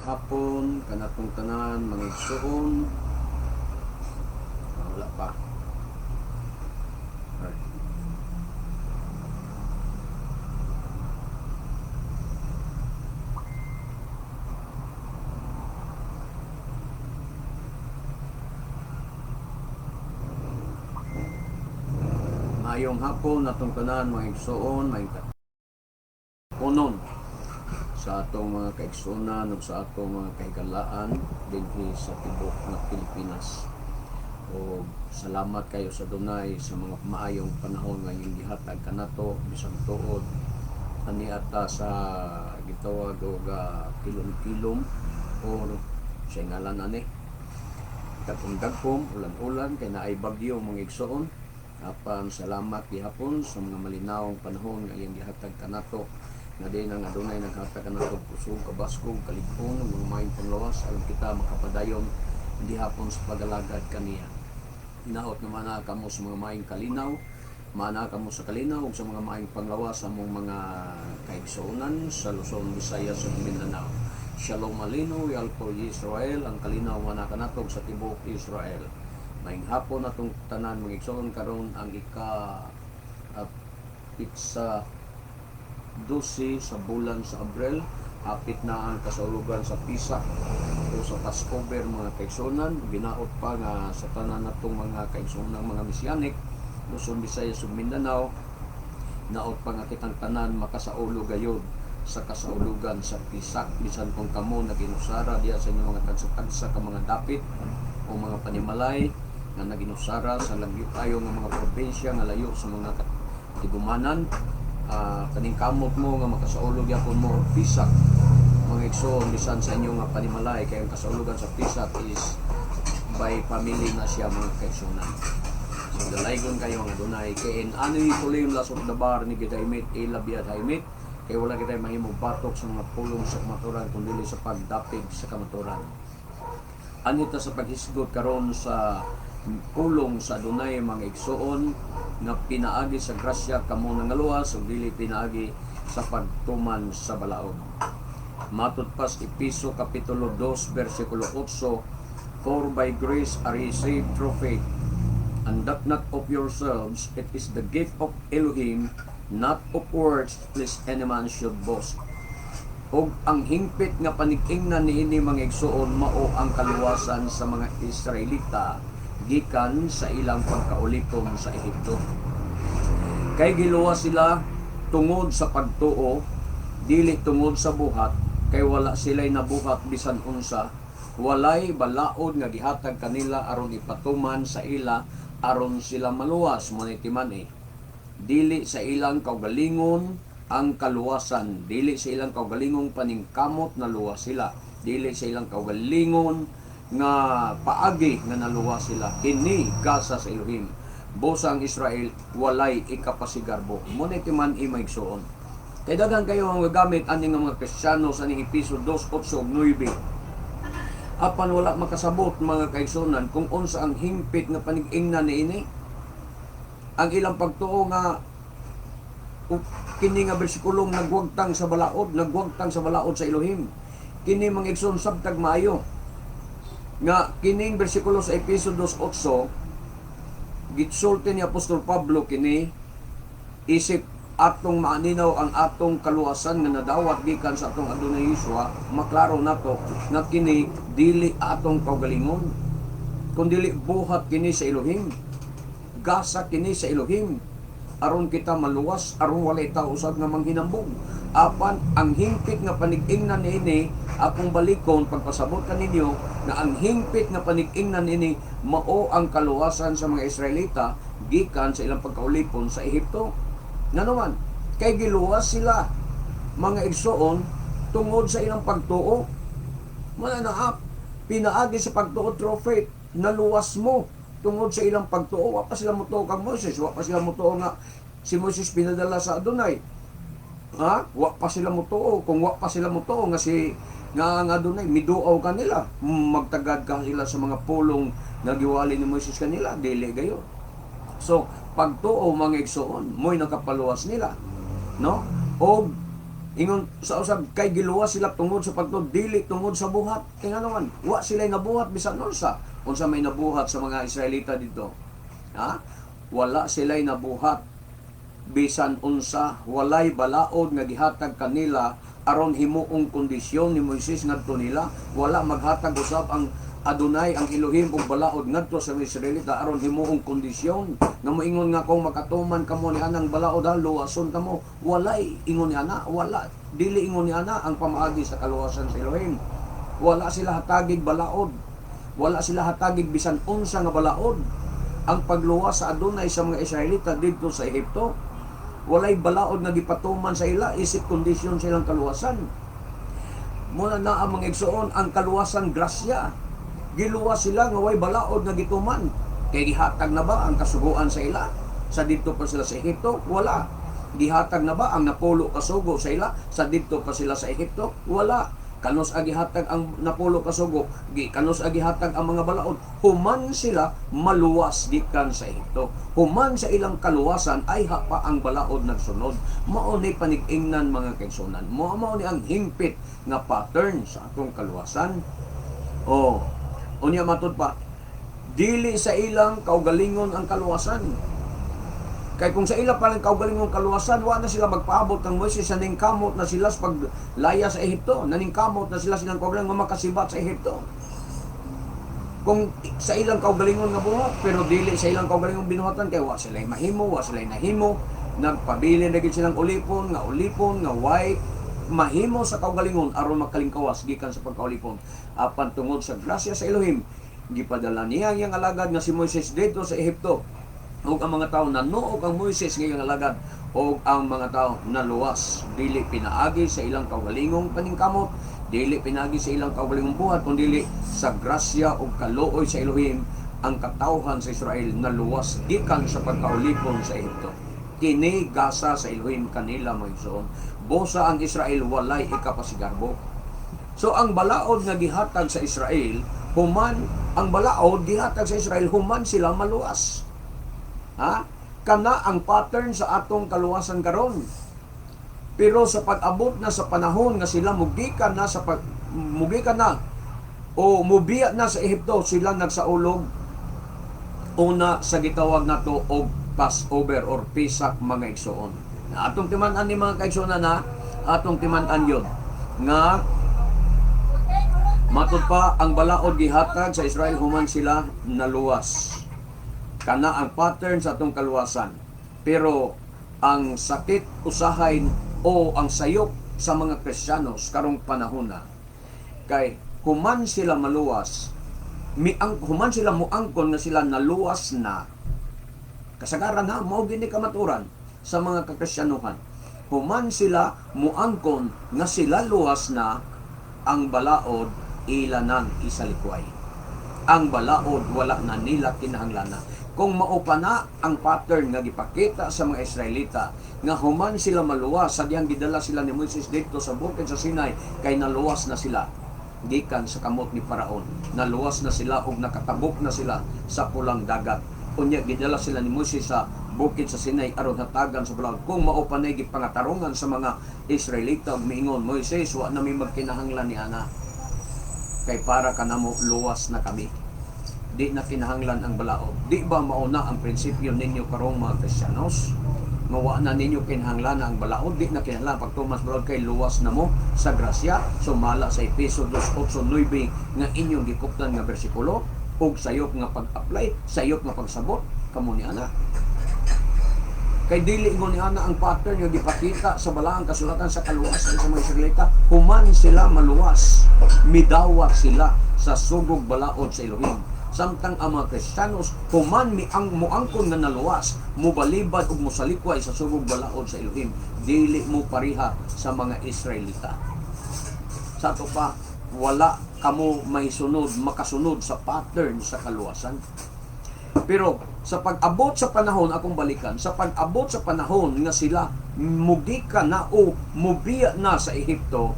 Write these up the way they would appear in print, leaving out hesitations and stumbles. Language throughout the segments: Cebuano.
Maayong hapon kanatong tanan, mga igsuon. Ah, wala pa. Alright. Maayong hapon natong tanan, mga igsuon, maayong haponon sa atong mga kaigsuonan ug sa atong mga kahigalaan dinhi sa tibuok nga Pilipinas. O salamat kayo sa Adunay sa mga maayong panahon nga inyong gihatag kanato bisag tuod ani ata sa gitawag og kilom-kilom or sa ngalan ani dagkom-dagkom, ulan-ulan kay naay bagyo, mga igsoon. Apan salamat gihapon sa mga malinawong panahon nga iyang gihatag kanato, nga di nang adunay naghatag kanato kusog, kabaskog, kalig-on ug mga maayong panglawas aron kita makapadayon gihapon sa pagalagad kaniya. Hinaot nga mana kamo sa mga maayong kalinaw, mana kamo sa kalinaw ug sa mga maayong panglawas sa among mga kaigsuonan sa Luzon, Visayas ug Mindanao. Shalom aleinu al kol Israel, ang kalinaw mana kanatog sa tibuok Israel. Maayong hapon atong tanan, mga igsoon. Karon ang ika pitsa 12 sa bulan sa Abril, hapit na ang kasaulugan sa Pisak o sa Passover, mga kaigsuonan. Ginaot pa nga sa tanan natong mga kaigsuonan, mga Mesianic, Luzon, Visayas ug Mindanao, naot pa nga kitang tanan makasaulog gayod sa kasaulugan sa Pisak, bisan kung kamo naginusara diya sa inyong mga tagsa-tagsa ka mga dapit o mga panimalay nga naginusara sa lagyo kayo nga mga probinsya nga layo sa mga tigumanan. Kaning kamot mo nga makasaulog yapon mo og Pisak, mga igsoon, bisan sa inyong nga panimalay, kay ang kasaulugan sa Pisak is by family na siya, mga kaigsuonan. So dalaygon kayo ang Adunay kay in ano kulim lasot dabar ni kita imit ilabiat haimit, kay wala kita mahimo batok sa mga pulong sa kamaturan kun dili sa pagdapig sa kamaturan. Anita sa paghisgot karon sa pulong sa Adunay, mga igsuon, nga pinaagi sa grasya kamo nangaluwas ug dili pinaagi sa pagtuman sa balaod. Matud pas Epeso kapitulo 2 bersikulo 8, "For by grace are ye saved through faith, and that not of yourselves, it is the gift of Elohim, not of works, lest any man should boast." Og ang hingpit nga panig-ingnan niini, mga igsuon, mao ang kaluwasan sa mga Israelita gikan sa ilang pagkaulipon sa Ehipto. Kay giluwas sila tungod sa pagtuo, dili tungod sa buhat, kay wala sila'y nabuhat bisan unsa, walay balaod nga gihatag kanila aron ipatuman sa ila aron sila maluwas. Mo ni timan eh. Dili sa ilang kaugalingon ang kaluwasan, dili sa ilang kaugalingong paningkamot na luwas sila, dili sa ilang kaugalingon nga paagi nga naluwas sila. Kini gasa sa Elohim. Busa ang Israel walay ikapasigarbo. Mo ni timan i, mga igsoon. Kay daghan kayo ang gagamit ani nga mga Kristiyano sa ning Epeso 2:8 ug 9. Apan wala makasabot, mga kaigsunan, kung unsa ang hingpit nga panig-ingnan niini. Ang ilang pagtuo nga kini nga bersikulong nagwagtang sa balaod, nagwagtang sa balaod sa Elohim. Kini, mga igsoon, sabtag maayo. Nga kining bersikulo sa Epeso 2:8, gitsulti ni Apostol Pablo kini isip atong maaninaw ang atong kaluwasan nga nadawat gikan sa atong Adunay Yeshua, maklaro nato nga kini dili atong kaugalingon kundili buhat kini sa Elohim, gasa kini sa Elohim aron kita maluwas, aron walay tao usab nga manghinambog. Apan ang hingpit nga panig-ingnan niini, akong balikon pagpasabot kaninyo na ang hingpit nga panig-ingnan niini mao ang kaluwasan sa mga Israelita gikan sa ilang pagkaulipon sa Ehipto. Ngano man kay giluwas sila, mga igsoon, tungod sa ilang pagtuo. Wala na up. Pinaagi sa pagtuo, through faith, naluwas mo tungod sa ilang pagtuo. Wa pa sila motuo kang Moses, wa pa sila motuo nga si Moses pinadala sa Adonai. Ha? Wa pa sila motuo. Kung wa pa sila motuo nga si nga ang Adonai miduaw kanila, magtagad ka sila sa mga pulong nga giwali ni Moises kanila, dili gayo. So, pagtuo, mga igsoon, mo'y nakapaluwas nila. No? O Ingon sa usab kay giluwas sila tungod sa pagtuo, dili tungod sa buhat. Kay ngano man, wa sila nabuhat bisan unsa. Unsa may nabuhat sa mga Israelita dito? Ha? Wala sila nabuhat bisan unsa, walay balaod nga gihatag kanila aron himuong kondisyon ni Moises ngadto nila. Wala maghatag usab ang Adonai, ang Elohim, og balaod ngadto sa mga Israelita aron himuong kondisyon nga moingon nga kung makatuman kamo ni anang balaod ha, luwason kamo. Walay ingon ni ana, wala, dili ingon ni ana ang pamaagi sa kaluwasan sa Elohim. Wala sila hatagig balaod, wala sila hatagig bisan unsa nga balaod. Ang pagluwas sa Adonai sa mga Israelita didto sa Ehipto, walay balaod nga gipatuman sa ila isip kondisyon sa ilang kaluwasan. Muna na ang mga igsoon, ang kaluwasan grasya. Giluwas sila nga way balaod nga gituman. Kay gihatag na ba ang kasuguan sa ila sa didto pa sila sa Ehipto? Wala. Gihatag na ba ang 10 ka sugo sa ila sa didto pa sila sa Ehipto? Wala. Kanus gihatag ang 10 ka sugo? Kanus gihatag ang mga balaod? Human sila maluwas gikan sa Ehipto. Human sa ilang kaluwasan ay hapa ang balaod nagsunod. Mao ni panig-ingnan, mga kaigsunan. Mao ni ang hingpit nga pattern sa atong kaluwasan. O unya matud pa, dili sa ilang kaugalingon ang kaluwasan. Kay kung sa ila pa lang kaugalingong kaluwasan, wa na sila magpaabot kang Moises sa ningkamot na sila sa paglaya sa Ehipto. Naningkamot na sila silang kaugalingon nga makasibat sa Ehipto. Kung sa ilang kaugalingon nga buhat, pero dili sa ilang kaugalingong binuhatan kay wa sila mahimo, wa sila nahimo, nagpabilin na gid silang ulipon nga way mahimo sa kaugalingon aron makalingkawas gikan sa pagkaulipon. Apan tungod sa grasya sa Elohim, gipadala niya ang iyang alagad nga si Moises didto sa Ehipto ug ang mga tao nanuog ang Moises nga iyang alagad ug ang mga tao naluwas, dili pinaagi sa ilang kaugalingong paningkamot, dili pinaagi sa ilang kaugalingong buhat, kundi sa grasya ug kaluoy sa Elohim ang katawhan sa Israel naluwas gikan sa pagkaulipon sa Ehipto. Kini gasa sa Elohim kanila, mga igsoon. Busa ang Israel walay ikapasigarbo. So ang balaod nga gihatag sa Israel human, ang balaod gihatag sa Israel human sila maluwas. Ha? Kana ang pattern sa atong kaluwasan karon. Pero sa pag-abot na sa panahon nga sila mugikan na o mubiya na sa Ehipto, sila nagsaulog una sa gitawag nato og Passover or Pisak, mga igsoon. Na atong timan-an ni, mga kaigsuonan, na atong timan-an yun nga matud pa, ang balaod gihatag sa Israel human sila naluwas. Kana ang pattern sa atong kaluwasan. Pero ang sakit usahay o ang sayop sa mga Kristiyanos karong panahon na kay human sila maluwas, mi ang human sila muangkon nga sila naluwas na. Kasagaran ha, mao gini kamaturan sa mga kakristiyanuhan. Human sila muangkon nga sila luwas na, ang balaod ila nang isalikway. Ang balaod wala na nila kinahanglan. Kung mao pa na ang pattern nga gipakita sa mga Israelita nga human sila maluwas sa diyang gidala sila ni Moises didto sa bukid sa Sinai kay naluwas na sila gikan sa kamot ni Paraon. Naluwas na sila ug nakatabok na sila sa Pulang Dagat. Unya gidala sila ni Moises sa bukid sa Sinai aron hatagan sa balaod. Kung mao pa nay gipangatarungan sa mga Israelita ug miingon, "Moises, wa na mi magkinahanglan ni ana. Kay para kanamo luwas na kami. Di na kinahanglan ang balaod." Di ba mao na ang prinsipyo ninyo karong mga Kristiyanos? Nga wa na ninyo kinahanglan ang balaod, di na kinahanglan pagtuman sa balaod kay luwas na mo sa grasya, sumala sa Epeso 2:8-9 nga inyong gikuptan nga bersikulo ug sayop nga pag-apply, sayop nga pagsabot kamo ni ana. Kay dili ingon ni ana ang pattern nga gipakita sa balaang kasulatan sa kaluwasan sa mga Israelita. Human sila maluwas, midawat sila sa sugog balaod sa Elohim. Samtang ang mga Kristiyanos, human mi ang muangkon nga naluwas, mubalibad ug musalikway sa sugog balaod sa Elohim. Dili mo pareha sa mga Israelita. Sa ato pa, wala kamo may sunod, makasunod sa pattern sa kaluwasan. Pero sa pag-abot sa panahon, akong balikan, sa pag-abot sa panahon nga sila mugika na o mubiya na sa Ehipto,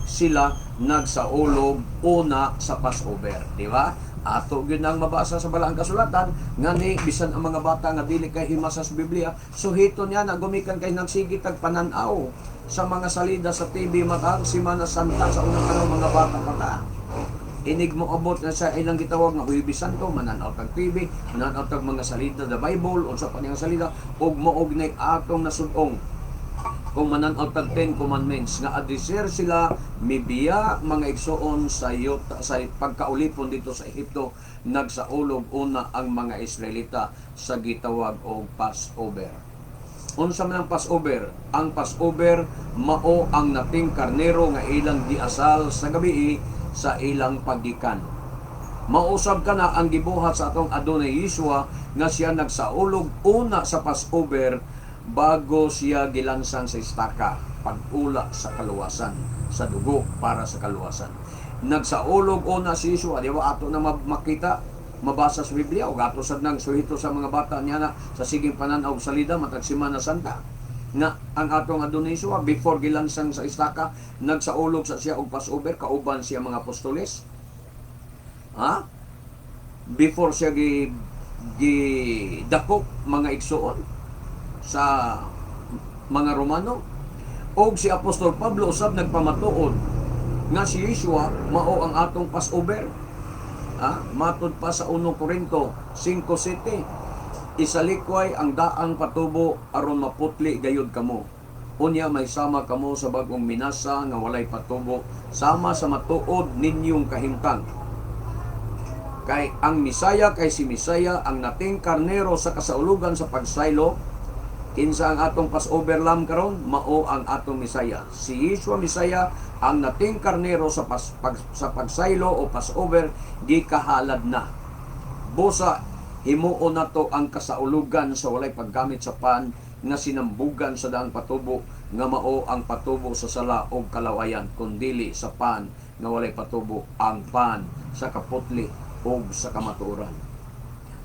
sila nagsaulog una sa Passover, di ba? Ato gyud nang mabasa sa balaang kasulatan nga ni bisan ang mga bata nga dili kay himasa sa Biblia, suhito niya na gumikan kay nagsige tag panan-aw. Sa mga salida sa TV matag Simana Santa sa unang panahon, mga bata pa ta. Inig mo abot na sa ilang gitawag nga Huwebes Santo, mananaw tag TV, mananaw tag mga salida, the Bible, unsa pa niyang salida, ug moog ni atong nasudong kung mananaw tag Ten Commandments nga adisir sila mibiya, mga igsoon, sa yuta, sa pagkaulipon dito sa Ehipto, nagsaulog una ang mga Israelita sa gitawag og Passover. Unsa man ang Passover? Ang Passover mao ang nating karnero nga ilang giasal sa gabi sa ilang paggikan. Mausab ka na ang gibuhat sa atong Adonai Yeshua nga siya nagsaulog una sa Passover bago siya gilansang sa istaka, pag-ula sa kaluwasan, sa dugo para sa kaluwasan. Nagsaulog una si Yeshua, di ba, ato na makita, mabasa sa Biblia o ato sad nang suhito sa mga bata niya na sa siging pananaw salida matag Simana Santa nga ang atong Adonai Yeshua, before gilansang sa istaka, nagsaulog sa siya og Passover kauban siya mga apostoles, ha, before siya gi gidakop, mga igsuon, sa mga Romano. Og si Apostol Pablo usab nagpamatuod nga si Yeshua mao ang atong Passover, ha? Matud pa sa 1 Corinto 5:7, "Isalikway ang daang patubo aron maputli gayud kamo. Unya may sama kamo sa bag-ong minasa nga walay patubo sama sa matuod ninyong kahimtang. Kay ang Misaya, kay si Misaya ang nating karnero sa kasaulugan sa pagsaylo." Kinsa ang atong Passover lamb karon? Mao ang atong Misaya. Si Yeshua Misaya ang nating karnero sa pagsaylo o Passover, gikahalad na. Busa himuon nato ang kasaulugan sa walay paggamit sa pan nga sinambugan sa daang patubo nga mao ang patubo sa sala og kalawayan, kundili sa pan nga walay patubo, ang pan sa kaputli ug sa kamatuoran.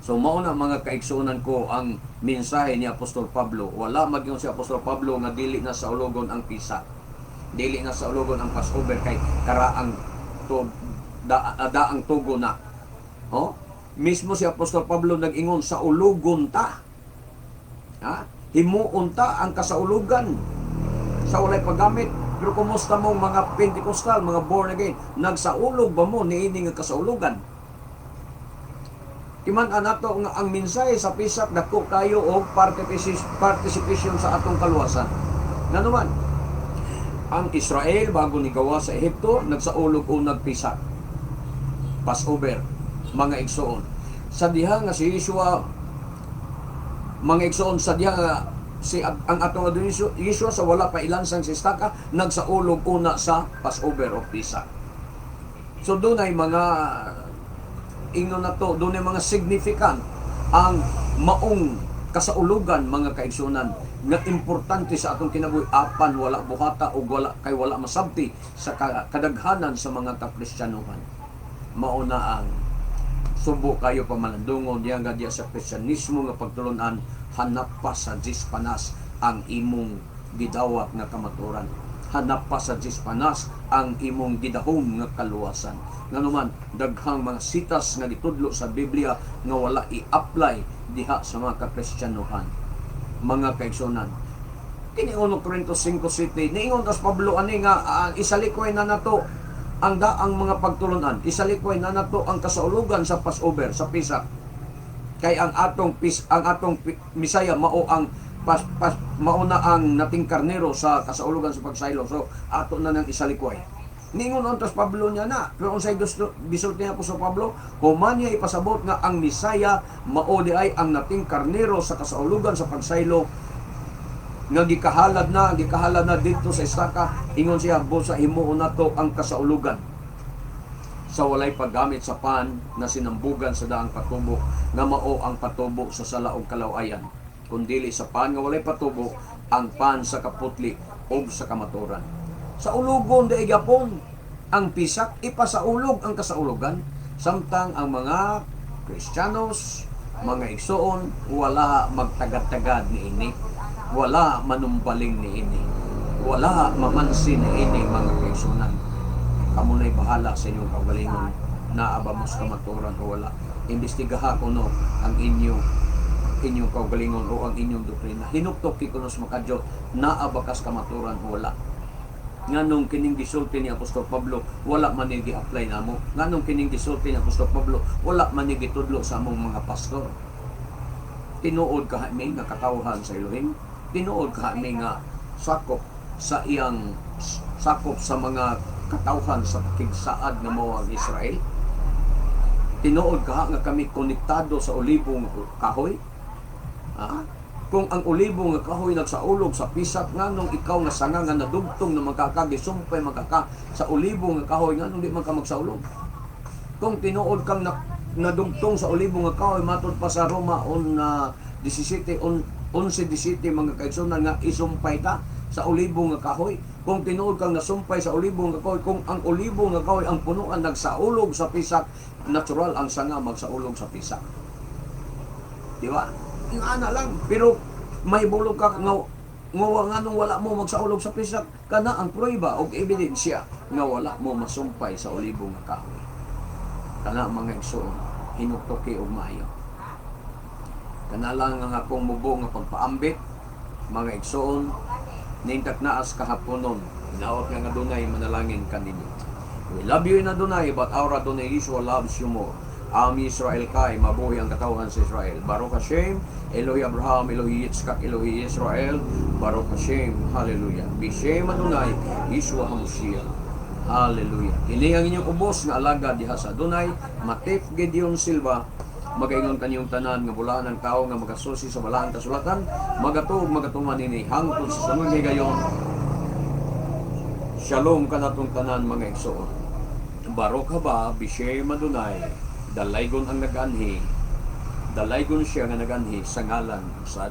So mao na, mga kaigsuonan ko, ang mensahe ni Apostol Pablo. Wala magyong si Apostol Pablo nga dili na saulogon ang Pisak. Dili na saulogon ang Passover kay karaang to da, daang tugo na. Oh? Mismo si Apostol Pablo nag-ingon sa ulugon ta. Ha? Himuon ta ang kasaulugan sa walay paggamit. Pero kumusta mong mga Pentecostal, mga born again, nagsaulog ba mo niini nga kasaulugan? Timan nato nga ang mensahe sa Pisak dako kayo og participation sa atong kaluwasan. Ngano man, ang Israel bago ni gawa sa Ehipto, nagsaulog o nagpisak. Passover, mga igsoon. Sa diha nga si Yeshua, mga igsoon, sa diha nga si ang atong Adonai Yeshua sa wala pa ilansang sa istaka, nagsaulog una sa Passover o Pisak. So doon ay mga ingnon na to, doon ay mga significant ang maong kasaulugan, mga kaigsunan, nga importante sa atong kinabuhi apan wala buhata o wala kay wala masabti sa kadaghanan sa mga kakristiyanohan. Mao na ang subo kayo pamalandungon diyan nga diya sa Kristiyanismo nga pagtulunan, hanap pa sa Dispanas ang imong gidawat nga kamatuoran, hanap pa sa Dispanas ang imong gidahom nga kaluwasan. Nganuman, daghang mga sitas nga gitudlo sa Biblia nga wala i-apply diha sa mga kakristiyanohan, mga kaigsunan. Kini 1 Corinto 5:7, niingon tas Pablo ani nga isalikway na nato ang daang mga pagtulunan, isalikway na nato ang kasaulugan sa Passover, sa Pisak, kay ang atong Misaya mao ang pas, pas mao na ang nating karnero sa kasaulugan sa pagsaylo, so ato na nang isalikway. Ningon untos Pablo niya na, pero unsay gusto gisulti niya sa Pablo human niya ipasabot nga ang Misaya mao di ay ang nating karnero sa kasaulugan sa pagsaylo nga gikahalad na dito sa istaka? Ingon siya, busa himuon nato ang kasaulugan sa walay paggamit sa pan na sinambugan sa daang patubo nga mao ang patubo sa sala ug kalawayan, kundili sa pan nga walay patubo, ang pan sa kaputli ug sa kamatuoran. Sa ulugon di gapon ang Pisak, ipasaulog ang kasaulugan, samtang ang mga Kristiyanos, mga igsoon, wala magtagad-tagad niini, wala manumbaling niini, wala mamansin niini, mga kaigsunan. Kamo na'y bahala sa inyong kaugalingon, naa ba mo sa kamatuoran o wala. Imbestigaha kuno ang inyong inyong kaugalingon o ang inyong doktrina. Hinuktok kuno sa makadyot, naa ba kas kamaturan o wala? Nganong kining gisulti ni Apostol Pablo wala man ni gi-apply namo? Nganong kining gisulti ni Apostol Pablo wala man ni gitudlo sa among mga pastor? Tinuod kaha mi nga katawhan sa Elohim? Tinuod kaha mi nga sakop sa iyang sakop sa mga katawhan sa pakigsaad nga mao ang Israel? Tinuod kaha nga kami konektado sa olibong kahoy? Ha? Kung ang olibo nga kahoy nagsaulog sa pisak, nganong ikaw nga sanga nga nadugtong na magkakagisumpay magkaka sa olibo nga kahoy, nganong di man ka magsaulog? Kung tinuod kang nadugtong sa olibo nga kahoy, matod pa sa Roma on 17 on 11:17, mga kaigsunan, nga isumpay ta sa olibo nga kahoy. Kung tinuod kang nasumpay sa olibo nga kahoy, kung ang olibo nga kahoy, ang punuan nagsaulog sa pisak, natural ang sanga magsaulog sa pisak. Di ba? Yung ana lang. Pero may bulog ka nga nganong wala mo magsaulog sa pisak, kana ang prueba og ebidensya nga wala mo masumpay sa olibo nga kahoy. Kana, mga igsoon, hinuktuki og maayo. Kana lang ang akong mubo nga pagpaambit, mga igsoon, nindot naas kahaponon. Hinaot nga Adunay manalangin kaninyo. We love you in Adonai, but our Adonai Yeshua loves you more. Am Israel kay, mabuhi ang katawhan sa Israel. Baruch Hashem, Elohi Abraham, Elohi Yitzchak, Elohi Israel. Baruch Hashem, Hallelujah. Bishem Adonai, Yeshua HaMashiach. Hallelujah. Kini ang inyong ubos nga alagad diha sa Adonai, Matef Gideon Silva, magaingon kanyong tanan nga bulaan ang tao nga magasusi sa balaang kasulatan, magatuog magatuman nini hangtod sa sunod higayon. Shalom kanatong tanan, mga igsoon. Baruch haba bishem Adonai, dalaygon ang naganhi. Dalaygon siya nga naganhi sa ngalan sa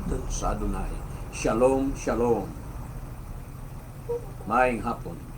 Adonai. Shalom, shalom. Maayong hapon.